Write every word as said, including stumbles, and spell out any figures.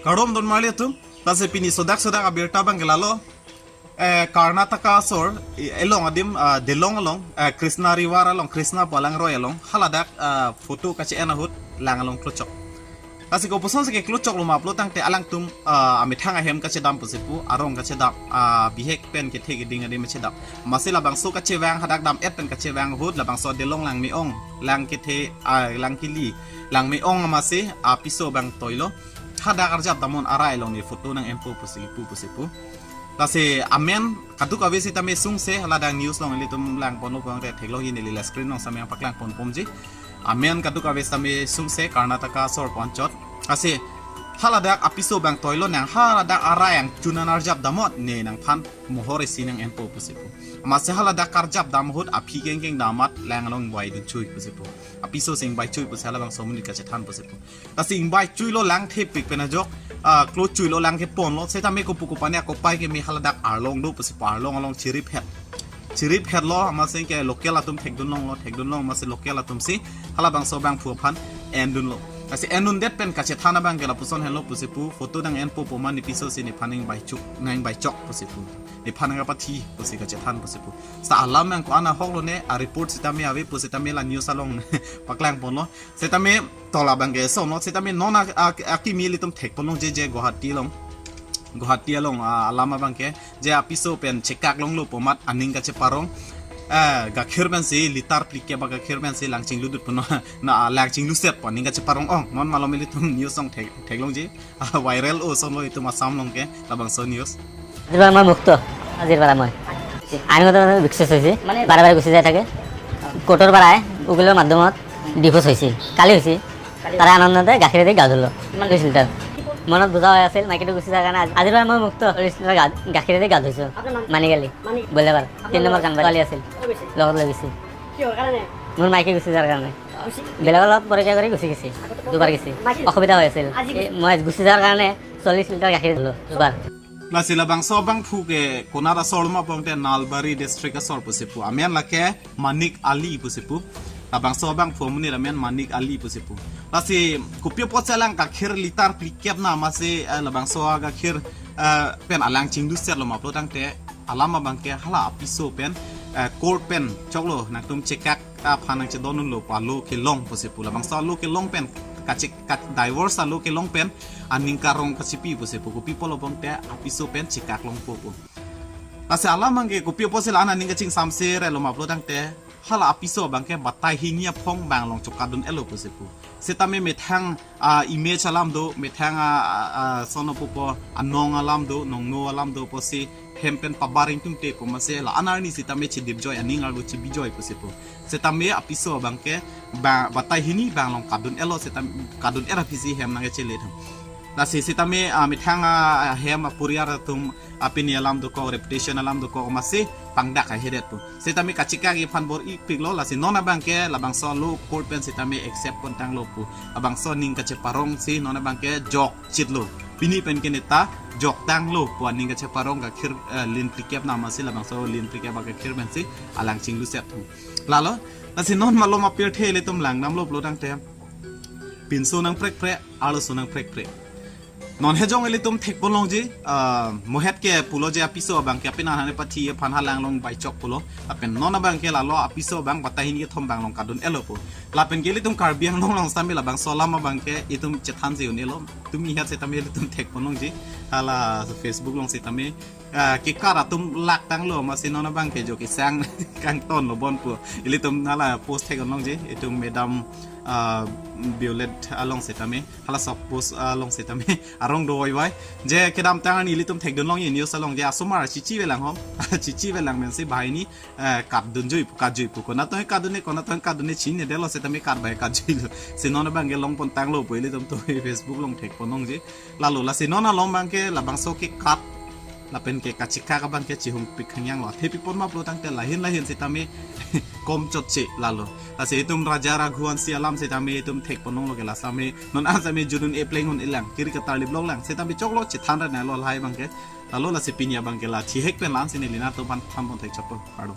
Kardom don marli atum, lasi pini sodak sodak abirta abangke lalo. Eh, Karnataka asor, i-, elong adim, ah, Delong along, eh, Krishna River along, Krishna pu alangroi along, haladak, ah, photo kache-en ahut, lang along klochok. Lasi kopuson si ke klochoklo ma pulo tangte alangtum, ah, amethang ahem kachedam pusi pu, arong kachedam, ah, bihek pen kethe keding adim chedam. Amatsi labangso kachevang hadak dam-et pen kachevang ahut, labangso Delong lang me-ong, lang kethe, ah, lang kili, lang me-ong amatsi, ah, piso abang toilo. Hadak arjap damnon arai along ne photo nang-enpo pusi pu pusi pu. Lasi amen kadokave sitame sungse, haladak news along ilitum langponlo pulote theklongji, neli la screen along samyang paklang ponponji. Amen kadokave sitame sungse, Karnataka asor pu anchot. Lasi haladak apiso abang toilo, nang haladak arai angchun an arjap damnon ne nangphan mohor isi nang-enpo pusi pu. Amatsi haladak karjap dam ahut aphi kengkeng dam amat lang along ingbai dun chui pusi pu. Apiso si ingbai chui pusi halabangso amonit kachethan pusi pu. Lasi ingbai chuilo, lang thepik pen ajok, ah, klo chuilo, lang keponlo, setame kopu kopane akopai keme haladak arlong do pusi pu, arlong along chiriphet. Chiriphetlo, amatsi ke local atum thekdun longlo, thekdun long amatsi local atum si halabangso abangphu aphan endunlo. Lasi endundet pen kachethan abangke lapuson henlo pusi pu, photo nang-enpo pu ma ne piso si nephan ingbai chuk, nang ingbai chok pusi pu. Nephan nang kapathi pusi kachethan pusi pu. Sa alam yang ko-an ahoklo ne, a report sitame ave pu sitame la news along paklang ponlo. Setame tola abangke sono, setame non a, a, akimi ilitum thekponlongji je Guwahati along. Guwahati along, ah, alam abangke je apiso pen chekak longlo pu amat aning kacheparong. Eh, gakhir pensi, litar phlikep agakhir pensi lang chingludut pu no, na, ah, lang chingluset pu aning kacheparong ong. Non malom ilitum news along thek, theklongji. Ah, viral o sonlo itum Assam along ke, labangso news. আজিৰ পৰা মই মুক্ত। আজিৰ পৰা মই। আইনগত বিকশিত হৈছে। বাৰে বাৰে গুচি যাই থাকে। কোৰ্টৰ পৰা আহে, উকিলৰ মাধ্যমত ডিভোৰ্চ হৈছে। কালি হৈছে। তাৰে আনন্দতে গাখীৰেদি গা ধুলো। দুই লিটাৰ। মনত বুজা হৈ আছিল, মাইকীটো গুচি যোৱাৰ কাৰণে আজি, আজিৰ পৰা মই মুক্ত। চল্লিছ লিটাৰ গা, গাখীৰেদি গা ধুইছো। মানিক আলি। বলেবাৰ। তিন নম্বৰ কানবাৰী। ছোৱালী আছিল। লগত লৈ গৈছে। মোৰ মাইকী গুচি যোৱাৰ কাৰণে। বেলেগৰ লগত পৰকীয়া কৰি গুচি গৈছে। দুবাৰ গৈছে। অসুবিধা হৈ আছিল। এই মই গুচি যোৱাৰ কাৰণে চল্লিছ লিটাৰ গাখীৰ ধুলো। দুবাৰ। Lasi labangso abangphu ke konat asor ma pulote Nalbari district asor pusi pu. Amen lake Manik Ali pusi pu. Labangso abangphu amonit amen Manik Ali pusi pu. Lasi kopi apotsi lang gakhir litar phlikep na amatsi, eh, labangso agakhir, eh, pen alang chinglusetlo ma pulo tangte alam abangke hala apiso pen, eh, court pen choklo nangtum chekak aphan nangchedondunlo pu alo kelong pusi pu. Labangso alo kelong pen kachek, ka, divorce alo kelong pen aning karong kachipi pusi pu. Kopi pulo pulote apiso pen chekak longpo pu. Lasi alam abangke kopi apotsi la-an aning kachingsamse relo ma pulo tangte hala apiso abangke batai hini aphong abang along chokadun-etlo pusi pu. Setame methang, ah, image alam do, methang, ah, ah, ah, sono pupo, anong alam do, nongno alam do pusi hem pen pabar ingtungte pu amatsi la-an arni sitame chedipjoi, aning arlo chebijoi pusi pu. Setame apiso abangke ba, batai hini abang along kadun-etlo, setam, kadun-et aphisi hem nangkechele thang. Lasi setame, ah, methang, ah, hem aporiar atum apini alam dokok, reputation alam dokok amatsi pangdak ahedet pu. Setame kachekak aphan bor-ipiklo, lasi non abangke labangso alo court pen setame accept pontanglo pu. Labangso aning kacheparong si non abangke jokchitlo. Pini pen ke neta joktanglo pu aning kacheparong gakhir, eh, lin phlikep na amatsi labangso lin phlikep agakhir pensi alang chingluset thung. Lalo, lasi non malom apirthe ilitum langdamlo pulo tangte pinso nangprekprek, arloso nangprekprek. Non hejong ilitum thekponlongji, ah, mohet ke pulo je apiso abangke apin anhane pathi aphan halang along baichok pulo. Lapen non abangke lalo apiso abang batai hini kethom abang along kadun-etlo pu. Lapen ke ilitum Karbi Anglong along sitame labangso alam abangke itum chethanji un-elo. Tumi het sitame ilitum thekponlongji. Hala Facebook along sitame, ah, kekat atum laktanglo amatsi non abangke jo kesang kangtonlo bon pu. Ilitum hala post thekponlongji. Itum Madam, ah, Violet along sitame. Hala sok post along sitame arong do-oi vai. Je kedamtang arni ilitum thekdunlongji news along je asomar chichi velang hom. Chichi velang pensi banghini, eh, katdunjui pu, katjui pu. Konat tong katdunde, konat tong katdunde chinine detlo setame kat bai katjuilo. Si non abangke longpontanglo pu ilitum to Facebook along thekponlongji. Lalo lasi non along abangke labangso kekat lapen ke kachekak abangke chihungpik khangyanglo. Thepikpon ma pulo tangte lahin lahin sitame komchotche lalo. Lasi itum Raja Raghuvanshi alam sitame itum thekponlonglo ke la sitame non an sitame judun epleng un-elang kiri katarlip longlang sitame choklo chethan ra nalo lahai abangke. Lalo lasi pini abangke la thihek pen la-an si neli nangtumphan thanpon thekchokpo. Kardom.